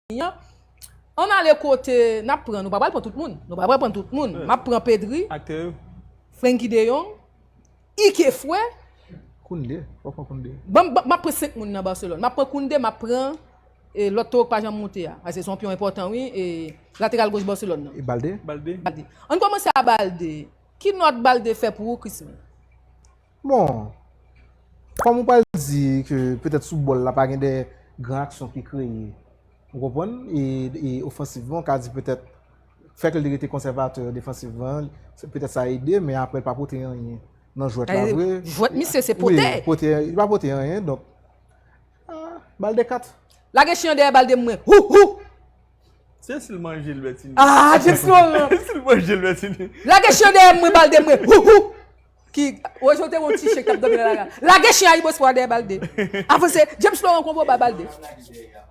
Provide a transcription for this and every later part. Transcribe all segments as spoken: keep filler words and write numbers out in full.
Vini an. Ann ale kote n ap pran, nou pa pral pran tout moun. Nou pa pral pran tout moun. M ap pran Pedri, Frankie de Jong, Ike Fwe. Kounde, w ap pran Kounde. Ban m, ban m, m ap pran senk moun nan Barcelone. M ap pran Kounde, m ap pran e lòt towo k pa janm moute a. Paske se yon pyon enpòtan, wi. E lateral goch Barcelone nan. E Balde? Balde. Balde. Ann kòmanse a Balde. Ki nòt Balde fè pou ou, Krismi? Bon, kòm ou pral di ke petèt sou bòl la pa gen de gran aksyon ki kreye, ou konprann? E, e ofansivman, ou ka di petèt fèt ke li rete konsèvatè defansivman, se petèt sa ede, men apre l pa pote anyen nan jwèt la vre. Jwèt misye se pote. Wi, pote, li pa pote anyen, donk, ah, Balde kat. Lage chen an dèyè Balde mwen. Hou, hou! Se si l manje l Bètini. Ah, James Laurent! Se si l manje l Bètini. Lage chen dèyè mwen, Balde mwen. Hou, hou! Ki, Roger te yon ti chen k t ap dòmi nan lari a. Lage chen a Ibospò dèyè Balde. Avanse, James Laurent konvo ba Balde.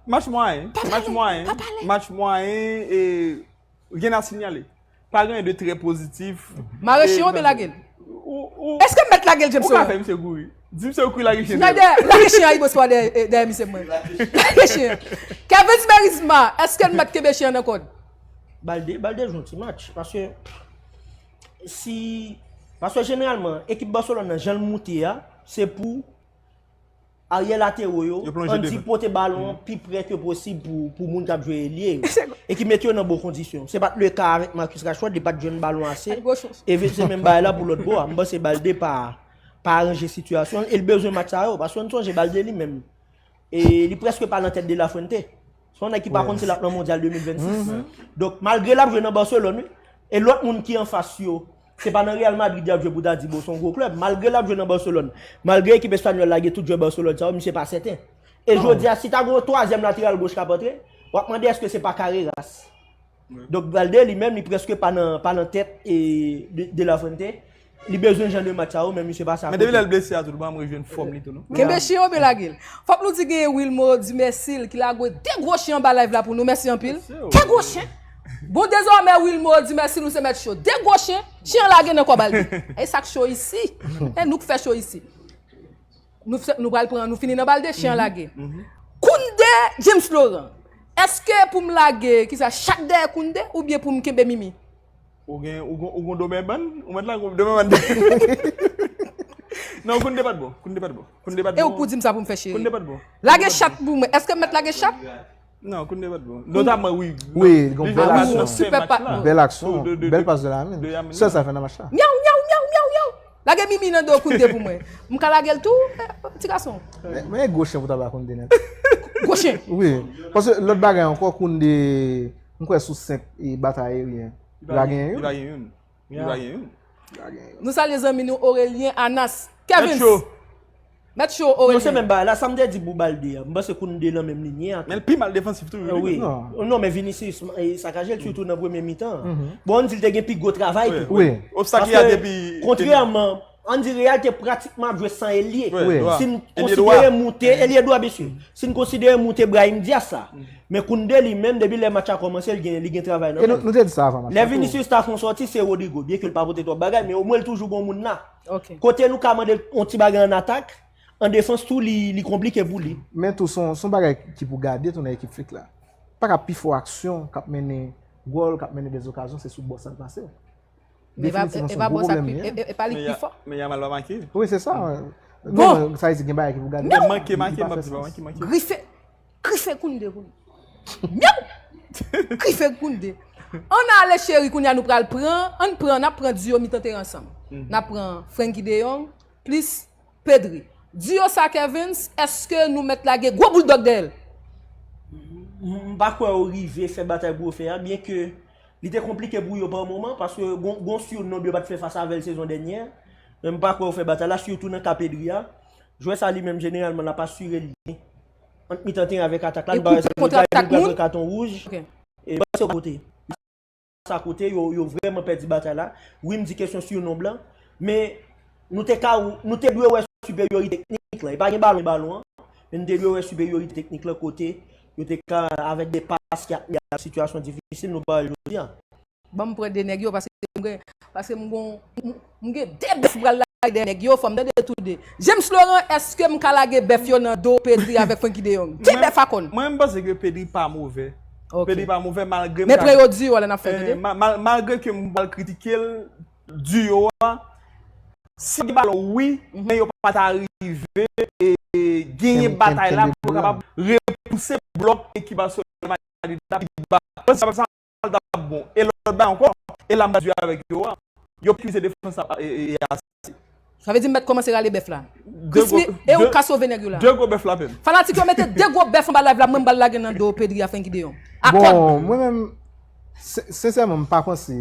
Match mwayen. Match mwayen. Match mwayen e gen a sinyale. Pa gen de trè pozitif. Mare chen oubyen lage l? Èske m mèt lage l, James Laurent? Ou ka fè misye kouri. Di misye kouri lage chen. Lage chen a Ibospò dèyè misye mwen. Lage chen. Kevin Merizma, èske n mèt kenbe chen an nan kòd? Balde, Balde jwe yon ti match. Paske si, paske jeneralman, ekip Barcelone nan, jan l moute a, se pou aryè latero yo, ann di pote balon an pi pre ke posib pou, pou moun k ap jwe elye yo. E ki mete yo nan bon kondisyon. Se pa t le ka avèk Marcus Rashford, li pa t jwenn balon ase. E se menm bagay la pou lòt bò a. M panse Balde pa, pa aranje sitiyasyon l, e l bezwen match sa yo. Paske ann sonje Balde li menm, e li prèske pa nan tèt De La Fuente. Se yon nèg ki pa konn si l ap nan Mondyal de mil vennsis. Donk, malgre l ap jwe nan Barcelone, wi, e lòt moun ki anfas yo, se pa nan Real Madrid y ap jwe pou ta di, bon, se yon gwo klèb. Malgre l ap jwe nan Barcelone, malgre ekip espanyòl la gen tout jwè Barcelone sa yo, misye pa sèten. E jodi a, si ta gen yon twazyèm lateral goch k ap antre, w ap mande èske se pa Carreras. Donk, Balde li menm, li prèske pa nan, pa nan tèt e De, De La Fuente. Li bezwen jan de match sa yo, men misye pa sa. Men depi lè l blese a tou, li pa janm rejwenn fòm li tou, non. Kenbe chen yo, men lage l. Fòk nou di genyen Wilmo Dimercil ki lage de gwo chen anba live la pou nou. Mèsi anpil. De gwo chen. Bon, dezòmè, Wilmo Dimercil, ou se mèt cho. De gwo chen, chen an lage nan kò Balde. E sa k cho isi. E nou k fè cho isi. Nou, nou pral pran, nou fini nan Balde, chen an lage. Kounde, James Laurent. Èske pou m lage, kisa, chat dèyè Kounde, oubyen pou m kenbe Mimi? Ou gen, ou gen, ou gen Doberman? Ou mèt lage Doberman dèyè. Non, Kounde pa t bon. Kounde pa t bon. Kounde pa t bon. E ou k pou di m sa pou m fè, cheri? Kounde pa t bon. Lage chat pou mwen. Èske m mèt lage chat? Non, Kounde pa t bon. Notamman, wi. Wi, li gon bèl aksyon. Bèl aksyon. Bèl pas de Lamine. Sèl sa l fè nan match la. Myaw, myaw, myaw, myaw, myaw. Lage Mimi nan do Kounde pou mwen. M ka lage l tou, ti gason. Men, men gwo chen pou ta ba Kounde nèt. Gwo chen. Wi. Paske lòt bagay ankò, Kounde, m kwè sou senk batay ayeryen, li pa genyen youn. Li pa genyen youn. Li pa genyen youn. Nou salye zanmi nou Aurelien Anas. Kevins. Mèt cho, Aurelien. Non, se menm bagay la, sa m te di pou Balde a. M panse Kounde nan menm liy an. Men l pi mal defansif tou, wi. Non, men Vinicius sakaje l, sitou nan premye mitan. Bon, ann di l te gen pi gwo travay tou. Wi. Obstak li a te pi. Kontrèman, ann di Real te pratikman ap jwe san elye. Si n konsidere moute, elye dwa, byen si. Si n konsidere moute Brahim Diaz sa. Men Kounde li menm, depi lè match la kòmanse, li gen, li gen travay nan men l. E nou, nou te di sa avan match la tou. Lè Vinicius ta fè yon sòti, se Rodrygo. Byen ke l pa pote twòp bagay, men omwen l toujou gen yon moun la. Kote nou ka mande l yon ti bagay an atak, an defans tou, li, li konplike pou li. Men tou, se yon, se yon bagay ki pou gade tou nan ekip Flick la. Pa ka pi fò aksyon k ap mennen gòl, k ap mennen dèzokazyon, se sou bò sa l pase. Men e pa, e pa bò sa ki, e, e pa li ki pi fò. Men Yamal pa make. Wi, se sa. Non, sa vle di gen bagay ki pou gade. Men manke, make, m ap di pa make, make. Grife, grife Kounde, Kounde. Myaw! Grife Kounde. Ann ale, cheri, kounye a nou pral pran, ann pran, n ap pran duo mitan teren ansanm. N ap pran Frenkie de Jong plis Pedri. Duo sa, Kevins, èske nou mèt lage gwo bouldòg dèyè l? M, m pa kwè yo rive fè batay pou yo fè a, byen ke li te konplike pou yo pa moman, paske gon, gon sirnonb yo pa t fè fas avè l sezon dènyè. Men m pa kwè yo fè batay la, sitou nan ka Pedri a. Jwè sa li menm, jeneralman, l ap asire l byen ant mitan teren avèk atak la. Li pa wè sa, li pran katon wouj. E panse kote sa kote, yo, yo vrèman pèdi batay la. Wi, m di kesyon sirnonb lan, men nou te ka, nou te dwe wè siperyorite teknik lan. E pa gen balon, balon an, men nou te dwe wè siperyorite teknik lan kote yo te ka, avèk de pas ki ap mennen a sitiyasyon difisil, nou pa wè l jodi a. Ban m pran de nèg yo, paske m gen, paske m gon, m, m gen de bèf m pral lage dèyè nèg yo, fò m tande tou de. James Laurent, èske m ka lage bèf yo nan do Pedri avèk Frenkie de Jong? De bèf a kòn. Mwen, mwen, m panse ke Pedri pa move. Ok. Pedri pa movè malgre m Men ka pre yo di yo lè n ap fè, eh, tande. Ma- mal- malgre ke m pral kritike l, di yo a, si yo gen balon, wi, men yo pa ta rive e genyen Kenbe- batay la kenbe pou yo kapab repouse blòk ekip a Real Madrid la pi ba. Sa, sa, sa t ap bon. E lòt bagay ankò, e la m pral di avèk yo a, yo pa itilize defans la e, e, e ase. Sa vle di m mèt kòmanse rale bèf la. Chris, e ou ka sove nèg yo la. De gwo bèf la menm. Fanatik yo mete de gwo bèf anba live la, mwen m pral lage nan do Pedri a Frenkie de Jong. A kòd. Bon, mwen menm, sen- sensèman, m pa panse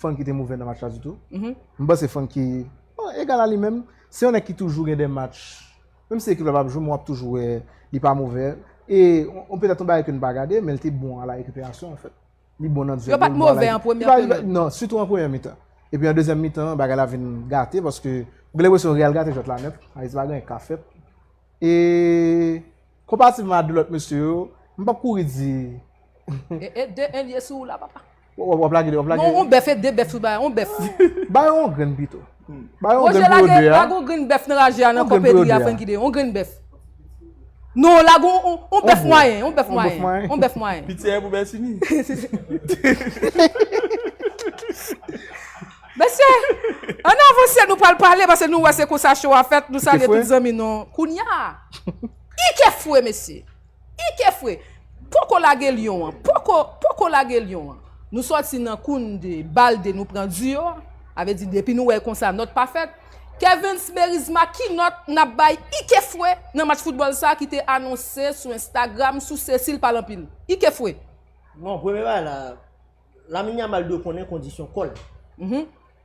Frenkie te movè nan match la ditou. M panse Frenkie, bon, egal a li menm. Se yon nèg ki toujou gen de match. Menm si ekip la p ap jwe, men w ap toujou wè li pa movè. E on, on petèt yon bagay ke n pa gade, men l te bon a la rekiperasyon, anfèt. Li bon nan dyèb, li bon a la rekiperasyon. Yo pa t movè an premyè peryòd. Non, sitou an premyè mitan. Epi an dezyèm mitan, bagay la vin gate, paske ou gen lenpresyon Real gate jwèt la nèt. Sa vle di pa gen anyen k ka fèt. E konparativman a de lòt mesye yo, m p ap kouri di E, e de en lye sou ou la, papa. W ap lage, w ap lage. Non, on bèf e de bèf sou bagay, on bèf. Ba yo on grenn pito. Ba yo on grenn pou yo de a. Lage on grenn bèf nan raje a nan kò Pedri a Frenkie de Jong. On grenn bèf. Non, lage on, on, on bèf mwayen, on bèf mwayen. On bèf mwayen. Piti a pou Bèsini. Mesye, ann avanse, nou pral pale, paske nou wè se konsa show a fèt, nou salye tout zanmi nou. Kounya, Ike fwe, mesye. Ike fwe. Poko lage lyon an. Poko, poko lage lyon an. Nou sòti nan Kounde, Balde, nou pran Diyo. Sa vle di, depi nou wè konsa, nòt pa fèt. Kevens Merizma, ki nòt n ap bay Ike fwe nan match foutbòl sa ki te anonse sou Instagram, sou Cecil pale anpil? Ike fwe. Bon, premye bagay la, Lamine Yamal dwe konnen kondisyon kò l.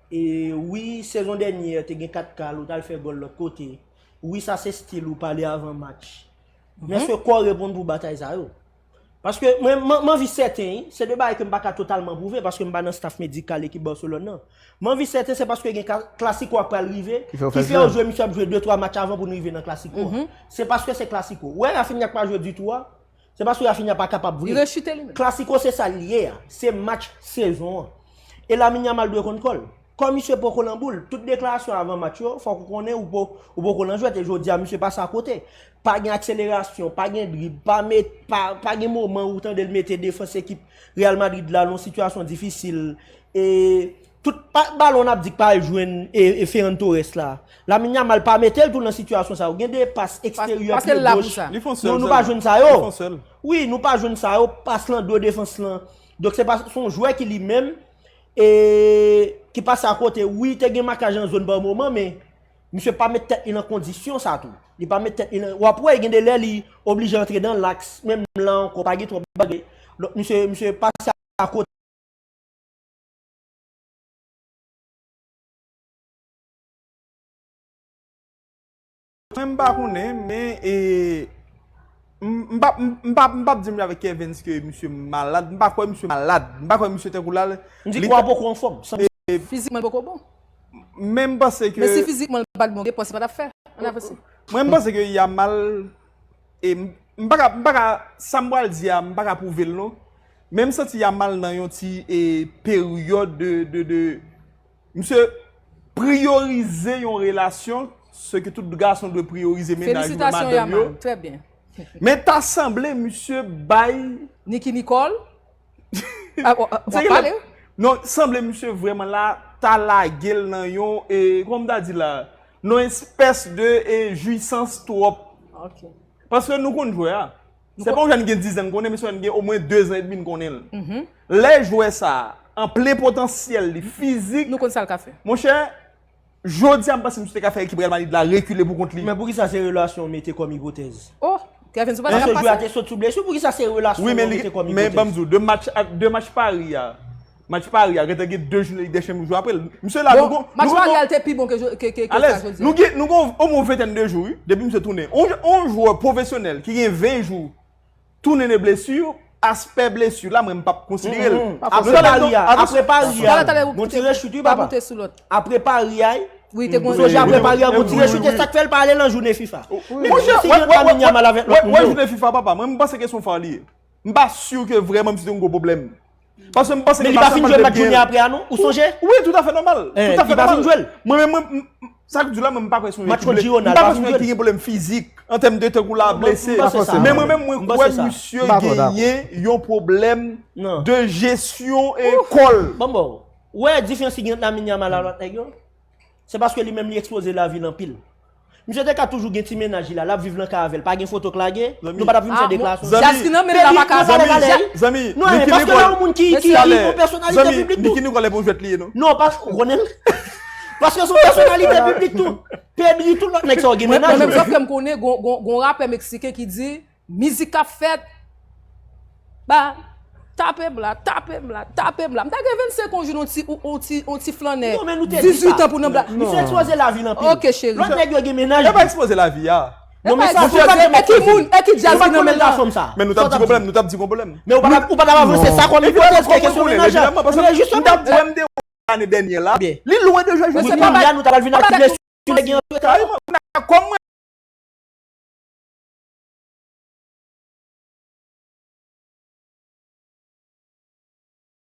E wi, sezon dènye, te gen kat kal, ou t al fè gòl lòt kote. Wi, sa se stil ou pale avan match. Men èske kò w reponn pou batay sa yo? Paske mwen, mwen, mwen anvi sèten, wi, se de bagay ke m pa ka totalman pwouve, paske m pa nan staff medikal ekip Barcelone nan. Mwen anvi sèten, se paske gen ka- Clasico a pral rive, ki fè yo jwe, misye ap jwe de twa match avan pou n rive nan Clasico a. Se paske se Clasico. Ou wè Rafinha k pa jwe ditou a, Se paske Rafinha pa kapab vre. Li rechite li menm. Clasico se sa l ye a. Se match sezon an. E Lamine Yamal dwe konn kò l. Kòm misye poko nan boul, tout deklarasyon avan match yo, fòk ou konnen ou po, ou poko nan jwèt. E jodi a, misye pase akote. Pa gen akselerasyon, pa gen drib, pa met, pa, pa gen moman ou tande l mete defans ekip Real Madrid la nan yon sitiyasyon difisil. E Tout pa, balon n ap di k pa al jwenn e, e Ferran Torres la. Lamine Yamal pa mete l tou nan sitiyasyon sa yo. Gen de pas eksteryè pye goch. Nou, nou pa jwenn sa yo. Wi, nou pa jwenn sa yo. Pas lan do defans lan. Donk se pa, se yon jwè ki li menm e ki pase akote. Wi, te gen makaj an zòn pa moman, men misye pa met tèt li nan kondisyon sa tou. Li pa met tèt li nan, w ap wè gen de lè li oblije antre nan laks. Menm la ankò, pa gen twòp bagay. Donk misye, misye pase akote. Mwen m pa konnen, men e, m, m pa, m, m pa, m p ap di m avèk Kevens ke misye malad. M pa kwè misye malad. M pa kwè misye tankou la. M di kò a poko anfòm. Fizikman l poko bon. Men m panse ke. Men si fizikman l pa t bon, gen pòs li pa t ap fè. Ann avanse. Mwen m panse ke Yamal, e m, m pa ka, m pa ka, sa m pral di a, m pa ka pwouve l non. Men m santi Yamal nan yon ti e, peryòd de, de, de, misye priyorize yon relasyon, se ke tout gason dwe priyorize mennaj yo, madanm yo. Felisitasyon Yamal, trè byen. Men ta sanble misye bay Nicki Nicole. Ah, w ap pale wi. Non, sanble misye vrèman la, ta lage l nan yon, e, kòman m ta di la, nan yon espès de, e, jwisans twòp. Ok. Paske nou konn jwè a. Se pa yon jwè n gen diz an n konnen, men se yon jwè n gen omwen de zan edmi n konnen l. Lè jwè sa a, an plen potansyèl li, fizik, nou konn sa l ka fè. Monchè, jodi a, m panse misye te ka fè ekip Real Madrid la rekile pou kont li. Men poukisa se relasyon w mete kòm ipotèz? Oh, Kevens, ou pa t ap pase. Paske jwè a te sot sou blesi, poukisa se relasyon w mete kòm ipotèz? Wi, men li, men ban m di w, de match, de match Pari a, match Pari a, gentan gen de jounen Lig dè Chanpyon jwe apre l. Misye la, nou gon, match Pari a, l te pi bon ke, ke, ke, ke sa jodi a. Nou gen, nou gon omwen ventèn de jou, wi, depi misye tounen. On, on jwè pwofesyonèl ki gen ven jou tounen de blesi, aspè blesi la, mwen, m p ap konsidere l. Apre Pari a, apre Pari a, gon ti rechit, wi, papa. Apre Pari a, wi, te gon, sonje apre Pari a, gon ti rechit, e sa k fè l pa ale nan jounen fifa. Monchè, si jwenn Lamine Yamal avèk lòt moun yo. Wè jounen fifa, papa, mwen, m panse ke se yon faw li ye. M pa si ke vrèman misye te yon gwo pwoblèm. Paske m panse ke li pa fin jwe match jounen apre a, non? Ou sonje? Wi, toutafè nòmal. Toutafè nòmal. Mwen menm, mwen, m, m, Sa k di la, mwen, m pa kwè se yon nèg ki ble- m pa kwè se yon nèg ki gen pwoblèm fizik, an tèm de tankou la blese. Men mwen menm, mwen kwè misye genyen yon pwoblèm de jesyon e kò l. Ou wè diferans ki gen ant Lamine Yamal a lòt nèg yo? Se paske li menm li ekspoze lavi l anpil. Misye te ka toujou gen ti mennaj li la, l ap viv nan kay avè l, pa gen foto k lage, nou pa t ap vin fè deklarasyon. Djaz ki nan men l la pa ka. Zanmi, Niki Nicole, talè, zanmi, Niki Nicole e pou jwèt li ye non. Non, paske ou konnen l. Paske se yon pèsonalite piblik tou. Pedri, tout lòt nèg sa yo gen mennaj yo. Mwen menm sa frè m konnen, gon rapè meksiken ki di, mizik k ap fèt, ba, tape m la, tape m la, tape m la. M ta gen vennsenk an jou yon ti, yon ti, yon ti flannè dizuit an pou nan bla. Misye ekspoze lavi l anpil. Ok, cheri. Lòt nèg yo gen mennaj. E pa ekspoze lavi a. Non, men sa, se pa de e ki moun, e ki djaz ki nan men la. Men nou t ap di gon pwoblèm, nou t ap di gon pwoblèm. Men ou pa t ap avanse sa kòm ipotèz ke kesyon mennaj la. Men jisteman. Ane dènye la, li lwen de jwè jodi a. Kounye a nou ta pral vin ap pile sou nèg yo. Kòm